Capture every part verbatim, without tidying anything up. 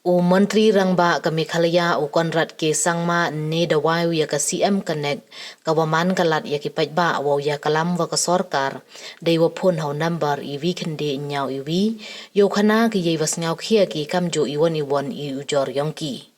U Montri Rangbah ka Meghalaya u Conrad K Sangma ne da wai u ya ka C M Connect ka wa man ka lad ya ki paidbah wow ya kalam wa ka sorkar dei wa phone ha u number i wi khyndai ñiaw i wi yow khana ki yei wa sngewkhia ki kamjooh i won i won i ujor yong ki.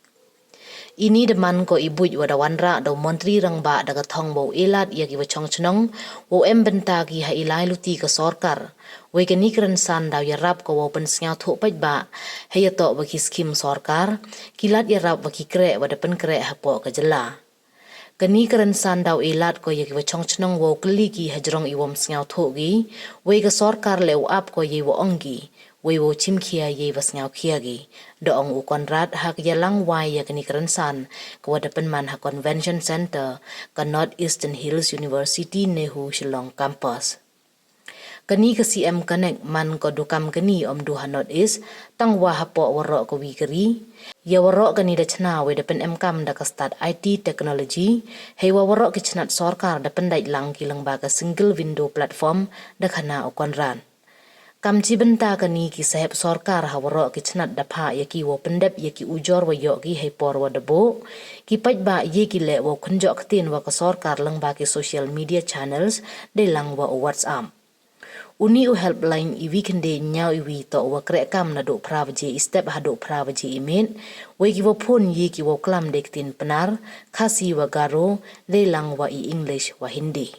Ini da man ko i buit wa da wanrah da u Montri Rangbah da ka thong wow e lad ya ki wa chong chnong wow em bynta ki ha i lai luti ka sorkar. Wei kani ka rynsan daw yarap ko wow pynsngewthuh paidbah hei yatoh wa ki skim sorkar, ki lad yarap wa ki kreh wa da pynkreh hapoh ka jylla. Kani ka rynsan daw e lad ko ya ki wa chong chnong wow kylli ki hajrong i wom sngewthuh ki, wei ka sorkar le u ap ko yei wa ong ki, wei wow chimkhia yei wa sngewkhia ki. Da ong u Conrad ha ka yalang wai ya kani ka rynsan ka wa da pynman ha Convention Centre ka North Eastern Hills University NEHU Shillong Campus. Kani ka C M Connect man ko du kam kani om du ha North East, tang wa hapoh waroh ka wi ka ri. Ya waroh kani da chna wei da pynemkam da ka stad I T technology, hei wa waroh ki chnat sorkar da pyndait lang ki lyngba ka single window platform, da khana u Conrad. Kam chi bynta kani ki sahep sorkar ha waroh ki chnat da phah ya ki wow pyndep ya ki ujor wa yoh ki hei por wa da buh, ki paidbah ye ki leh wow khynjoh ktien wa ka sorkar lyngba ki social media channels, dei lang wa u WhatsApp. Uni u helpline i wi khyndai ñiaw i wi toh wa kreh kam naduh phra baje i step haduh phra baje i miet, wei ki wa phone ye ki wow klam dei ktien Pnar, Khasi wa Garo, dei lang wa i English wa Hindi.